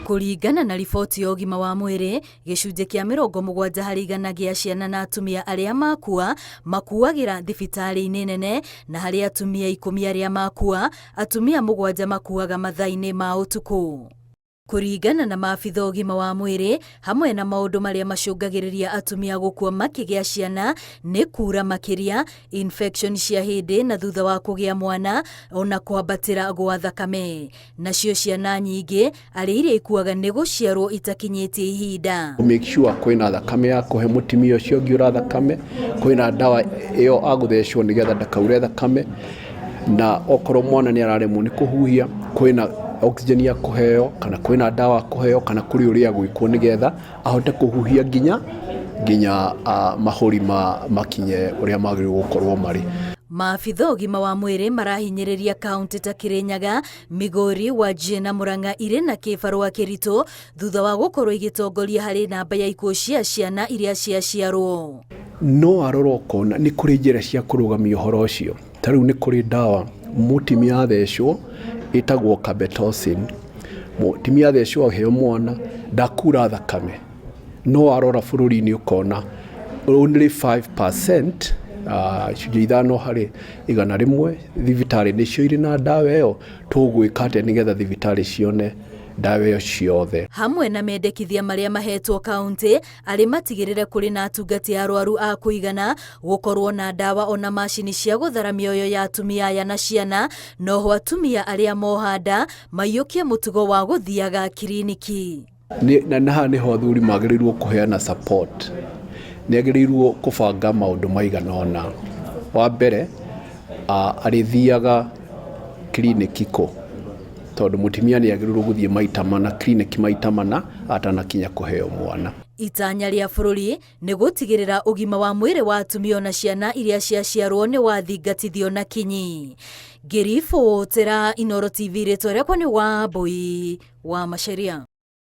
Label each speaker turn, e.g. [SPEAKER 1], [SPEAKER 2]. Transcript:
[SPEAKER 1] Kũringana na riboti ya ũgima wa mwĩrĩ, gĩcunjĩ kĩa 70% gĩa ciana na atumia arĩa makua, makuagĩra thibitarĩ-inĩ nene, na harĩ atumia 10 arĩa makua, atumia mũgwanja makuaga mathaa-inĩ ma ũtukũ. Kũringana na maabitha ũgima wa mwĩrĩ, hamwe na maũndũ marĩa macũngagĩrĩria atumia gũkua makĩgĩa ciana nĩ kuura makĩria, infection cia hĩndĩ na thutha wa kũgĩa mwana, ona kwambatĩra gwa thakame. Nacio ciana nyingĩ arĩ iria ikuaga nĩ gũciarwo itakinyĩtie ihinda.
[SPEAKER 2] Make sure kwĩna thakame ya kũhe mũtumia ũcio ũngĩ ũra thakame, kwĩna ndawa ĩyo agũthecwo nĩgetha ndakaure thakame, na okorwo mwana nĩ araremwo nĩ kũhuhia, kwĩna oxygen ya kũheo, kana kwĩna ndawa akũheo, kana kũrĩ ũrĩa agwĩkwo nĩgetha ahote kũhuhia nginya nginya mahũri makinye ũrĩa magĩrĩirwo gũkorwo marĩ.
[SPEAKER 1] Maabitha ũgima wa mwĩrĩ marahinyĩrĩria kaunti ta Kirinyaga, Migori, Wajir na Murang'a irĩ na kĩbarũa kĩritũ thutha wa gũkorwo igĩtongoria harĩ namba ya ikuũ cia ciana iria ciaciarwo.
[SPEAKER 2] No warora ũkona nĩ kũrĩ njĩra cia kũrũgamia ũhoro ũcio. Ta rĩu nĩ kũrĩ ndawa mũtumia athecwo ĩtagwo carbetocin. Mũtumia athecwo aheo mwana ndakura thakame. No warora bũrũri-inĩ ũkona only 5%, 5% thibitarĩ nĩcio irĩ na ndawa ĩyo. Tũgwĩka atĩa nĩgetha thibitarĩ cione ndawa ĩyo ciothe?
[SPEAKER 1] Hamwe na mendekithia marĩa mahetwo kaunti arĩ matigĩrĩre kũrĩ na atungati arwaru a kũigana, gũkorwo na ndawa ona macini cia gũthara mĩoyo ya atumia aya na ciana, noho atumia arĩa moha nda maiyũkie mũtugo wa gũthiaga kiriniki.
[SPEAKER 2] Na haha nĩho athuri magĩrĩirwo kũheana support. Nĩ agĩrĩirwo kũbanga maũndũ maigana ũna. Wa mbere, arĩthiaga kiriniki kũ? Tondũ mũtumia nĩ agĩrĩirwo gũthiĩ maita mana kiriniki maita mana atanakinya kũheo mwana.
[SPEAKER 1] Itanya rĩa bũrũri nĩ gũtigĩrĩra ũgima wa mwĩrĩ wa atumia ona ciana iria ciaciarwo nĩ wathingatithio na kinyi. Ngĩribotera Inooro TV rĩtwa rĩakwa nĩ Wambui wa Macharia.